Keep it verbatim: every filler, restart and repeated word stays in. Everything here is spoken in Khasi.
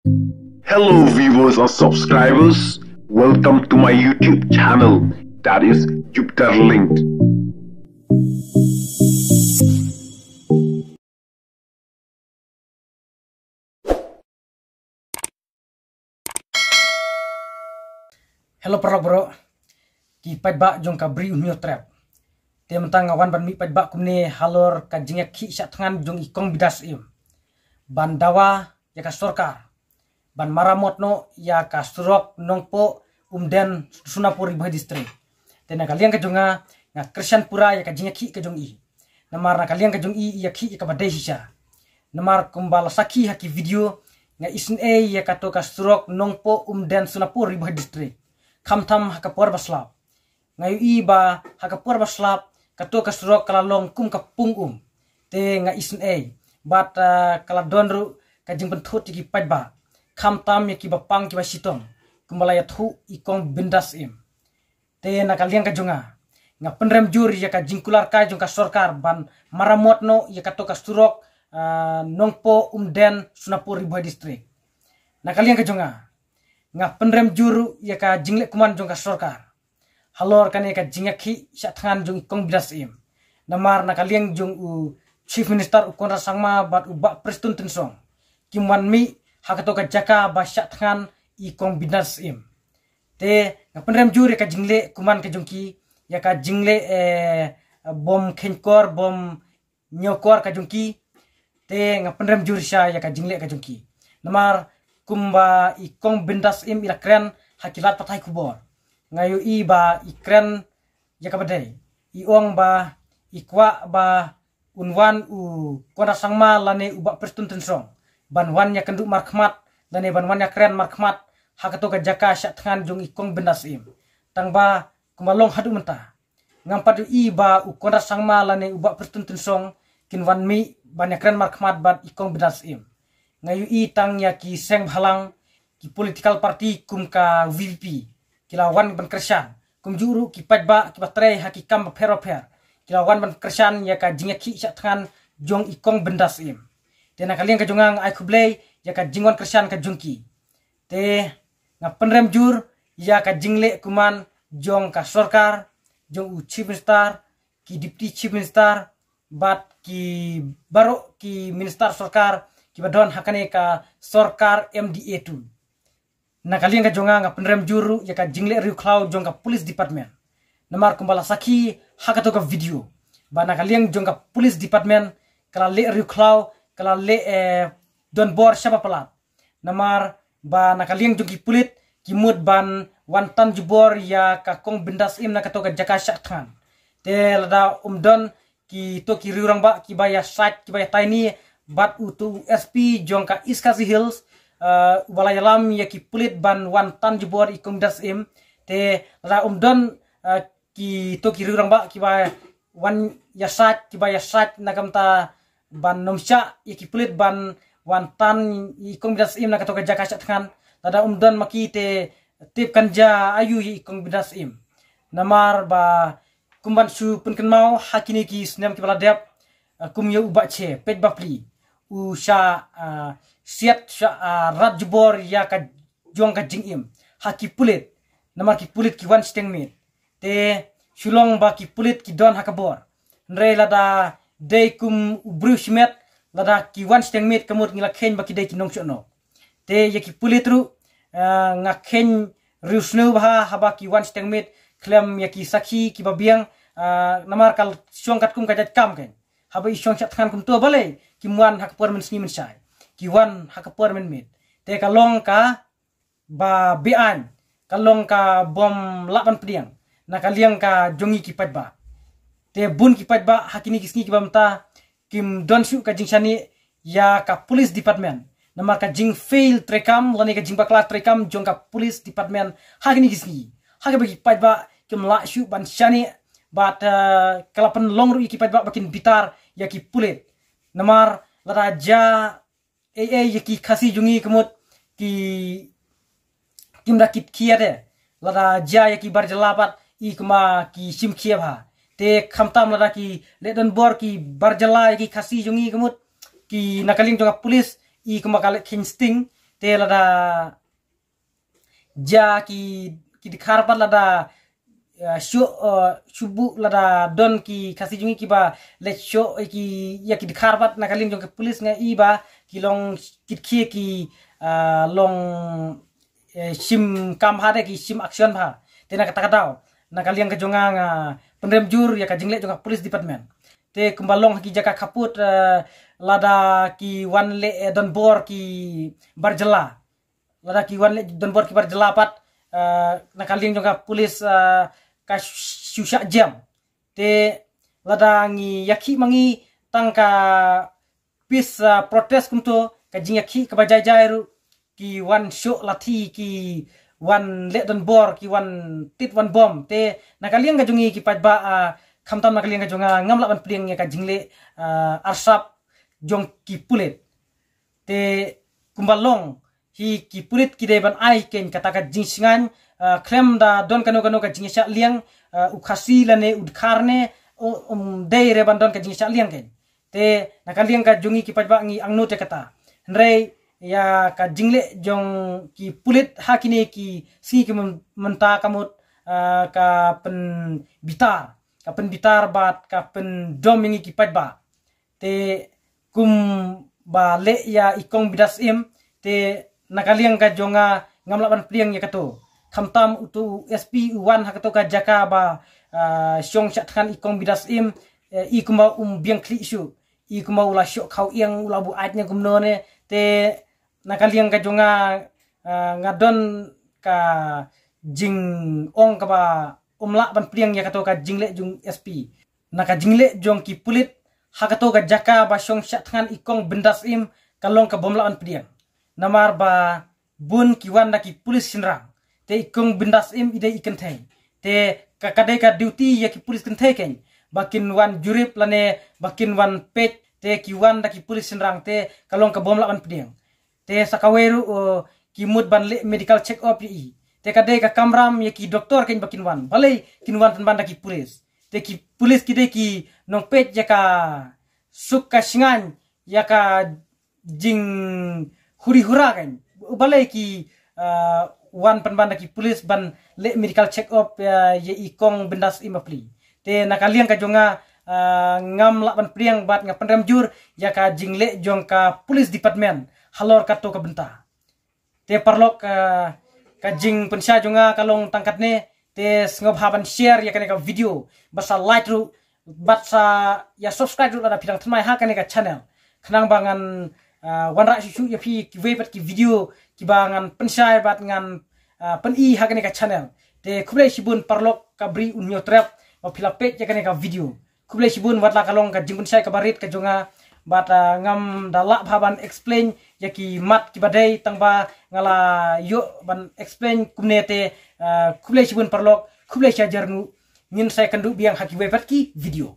Hello, viewers and subscribers. Welcome to my YouTube channel, that is Jupiter Linked. Hello paralok baroh. Ki paidbah jong ka Bri U Hynñiewtrep. Te mynta nga wan ban mih paidbah kumne halor ka jingïakhih shah thngan jong i Kong Bidar Syiem ban dawa ïa ka sorkar ban maramot noh ïa ka surok Nongpoh Umden Sonapur Ri Bhoi District. Te na ka liang ka jong nga, nga kyrshan pura ïa ka jingïakhih ka jong i. Namar na ka liang ka jong i, i ïakhih ïa kaba dei shisha. Namar kumba la sakhi ha ki video, nga isynei ïa kato ka surok Nongpoh Umden Sonapur Ri Bhoi District, khamtam ha ka por ba slap. Nga ïohi ba ha ka por ba slap, kato ka surok ka la long kum ka pung um. Te nga isynei bad, ah, ka la don ruh ka jingpynthut ïa ki paidbah, khamtam ïa kiba pang kiba shitom, kumba la ïathuh i Kong Bidar Syiem. Te na ka liang ka jong nga, nga pynrem jur ïa ka jingkular kai jong ka sorkar ban maramot noh ïa kato ka surok, ah, Nongpoh Umden Sonapur Ri Bhoi District. Na ka liang ka jong nga, nga pynrem jur ïa ka jingleh kumne jong ka sorkar halor kane ka jingïakhih shah thngan jong i Kong Bidar Syiem. Namar na ka liang jong u Chief Minister u Conrad Sangma bad u Bah Prestone Tynsong, kim wan mih ha kato ka jaka ba shah thngan i Kong Bidar Syiem. Te nga pynrem jur ïa ka jingleh kumne ka jong ki, ïa ka jingleh, eh, bym kheiñ kor, bym ñiew kor ka jong ki. Te nga pynrem jur shisha ïa ka jingleh ka jong ki. Namar kumba i Kong Bidar Syiem i la kren ha ki lad pathai khubor, nga ïohi ba i kren ïa kaba dei. I ong ba i kwah ba un wan u Conrad Sangma lane u Bah Prestone Tynsong ban wan ïakynduh markhmat lane ban wan ïakren markhmat ha kato ka jaka shah thngan jong i Kong Bidar Syiem. Tangba kumba long haduh mynta, ngam pat ïohi ba u Conrad Sangma lane u Bah Prestone Tynsong kin wan mih ban ïakren markhmat bad i Kong Bidar Syiem. Nga ïohi tang ïa ki seng bhalang, ki political party kum ka V P P, ki la wan ban kyrshan, kumjuh ruh ki paidbah kiba trei ha ki kam bapher bapher, ki la wan ban kyrshan ïa ka jingïakhih shah thngan jong i Kong Bidar Syiem. Te na ka liang ka jong nga, nga ai khublei ïa ka jingwan kyrshan ka jong ki. Te nga pynrem jur ïa ka jingleh kumne jong ka sorkar, jong u Chief Minister, ki Deputy Chief Minister bad ki baroh ki minister sorkar kiba don ha kane ka sorkar M D A two. Na ka liang ka jong nga, nga pynrem jur ruh ïa ka jingleh riewkhlaw jong ka police department. Namar kumba la sakhi ha kato ka video, ba na ka liang jong ka police department ka la leh riewkhlaw, ka la leh, eh, donbor shaba palat. Namar ba na ka liang jong ki pulit ki mut ban wan tan jubor ïa ka Kong Bidar Syiem na kato ka jaka shah thngan. Te lada um don kito ki riewrangbah kiba ïa sait, kiba ïa taini bad uto u S P jong ka East Khasi Hills, eh, uba la ïalam ïa ki pulit ban wan tan jubor i Kong Bidar Syiem. Te lada um don, eh, kito ki riewrangbah kiba wan ïa sait, kiba ïa sait na ka bynta ban nym shah ïa ki pulit ban wan tan i Kong Bidar Syiem na kato ka jaka shah thngan, lada um don ma ki te tip kan jia aïu ïa i Kong Bidar Syiem. Namar ba kum ban shu pynkynmaw, ha kine ki snem kiba la dep, eh, kum ïa u Bah Che, peit ba pli, u shah, ah, siat, shah, ah, rat jubor ïa ka jong ka jingim ha ki pulit. Namar ki pulit ki wan shiteng miet. Te shu long ba ki pulit ki don ha ka bor. Hynrei lada dei kum u briew shimet, lada ki wan shiteng miet, ka mut ngi la kheiñ ba ki dei ki nongshong noh. Te ïa ki pulit ruh, ah, nga kheiñ riewsniew bha haba ki wan shiteng miet khlem ïa ki sakhi kiba biang, ah, namar ka shong katkum ka jait kam kein. Haba i shong shah thngan kumto, balei kim wan ha ka por mynsngi mynshai, ki wan ha ka por mynmiet. Te ka long ka ba be-aiñ, ka long ka bym lah ban pdiang na ka liang ka jong ngi ki paidbah. Te bun ki paidbah ha kine ki sngi kiba mynta kim don shuh ka jingshaniah ïa ka police department namar ka jingfail treikam lane ka jingbakla treikam jong ka police department ha kine ki sngi. Ha kaba ki paidbah kim lah shuh ban shaniah bad, eh, ka la pynlong ruh ïa ki paidbah ba kin bitar ïa ki pulit. Namar lada jia ei ei ïa ki Khasi jong ngi ka mut ki kim da kit khia te. Lada jia ïa ki bar jylla pat i kumba ki shim khia bha. Te khamtam lada ki leh donbor ki bar jylla ïa ki Khasi jong ngi ka mut, ki na ka liang jong ka police i kumba ka leh kheiñ sting. Te lada ja ki ki dkhar pat lada, eh, shuh, eh, shuh buh lada don ki Khasi jong ngi kiba leit shuh, eh, ki ïa ki dkhar pat na ka liang jong ki police nga i ba ki long kit khie ki, eh, long, eh, shim kam ha de ki shim action ha. Te na kata ka daw na ka liang ka jong nga nga pynrem jur ïa ka jingleh jong ka police department. Te kumba long ha ki jaka khappud, eh, lada ki wan leh, eh, donbor ki bar jylla. Lada ki wan leh donbor ki bar jylla pat, eh, na ka liang jong ka police, eh, ka shu shah jem. Te lada ngi ïakhih ma ngi tang ka peace, eh, protest kumto, ka jingïakhih kaba jai jai ruh ki wan shuh lathi, ki wan leh donbor, ki wan tit wan bom. Te na ka liang ka jong ngi ki paidbah, eh, khamtam na ka liang ka jong nga ngam lah ban pdiang ïa ka jingleh, eh, arsap jong ki pulit. Te kumba long hi ki pulit ki dei ban ai kein kata ka jingsngewsih, ah, khlem da don kano kano ka jingshah liang, ah, u Khasi lane u dkhar ne, u, um dei re ban don ka jingshah liang kein. Te na ka liang ka jong ngi ki paidbah ngi angnud ïa kata. Hynrei ïa ka jingleh jong ki pulit ha kine ki sngi ki myn-, mynta ka mut, ah, ka pynbitar, ka pynbitar bad ka pyndom ïa ngi ki paidbah. Te kumba leh ïa i Kong Bindas Im, te na ka liang ka jong nga ngam lah ban pdiang ïa kato. Khamtam uto u S P u wan ha kato ka jaka ba, ah, shong shah thngan i Kong Bindas Im, eh, i kumba um biang khlieh shuh, i kumba u la shoh khaw ïeng, u la buaid ne kumno ne. Te na ka liang ka jong nga, ah, nga don ka jingong kaba um lah ban pdiang ïa kato ka jingleh jong S P. Na ka jingleh jong ki pulit ha kato ka jaka ba shong shah thngan i Kong Bindas Im ka long kaba um lah ban pdiang. Namar ba bun ki wan da ki pulit shynrang. Te i Kong Bindas Im i dei i kynthei. Te ka, ka dei ka duty ïa ki pulit kynthei kein ba kin wan jurip lane ba kin wan peit, te ki wan da ki pulit shynrang, te ka long kaba um lah ban pdiang. Te sa kawei ruh, uh, ki mut ban leh medical check up ïa i. Te ka dei ka kamram ïa ki doktor kein ba kin wan. Balei kin wan pynban da ki pulit? Te ki pulit ki dei ki nongpeit ïa ka suk ka shngaiñ, ïa ka jinghuri hura kein. Balei ki, ah, wan pynban da ki pulit ban leh medical check up, ah, ïa i Kong Bindas Im bapli? Te na ka liang ka jong nga, ah, ngam lah ban pdiang bad nga pynrem jur ïa ka jingleh jong ka police department halor kato ka bynta. Te paralok, ah, ka jingpynshai jong nga ka long tang katne. Te sngewbha ban share ïa kane ka video, bad sa like ruh, bad sa ïa subscribe ruh lada phi dang thymmai ha kane ka channel, khnang ba ngan, ah, wanrah shuh shuh ïa phi kiwei pat ki video kiba ngan pynshai bad ngan, ah, pyni ha kane ka channel. Te khublei shibun paralok, ka Bri Un Hynñiewtrep ba phi la peit ïa kane ka video. Khublei shibun, wat la ka long ka jingpynshai kaba rit ka jong nga, bad, ah, ngam da lah bha ban explain ïa ki mat kiba dei, tang ba nga la ïoh ban explain kumne. Te, ah, khublei shibun paralok, khublei shihajar nguh. Ngin sa ïakynduh biang ha kiwei pat ki video.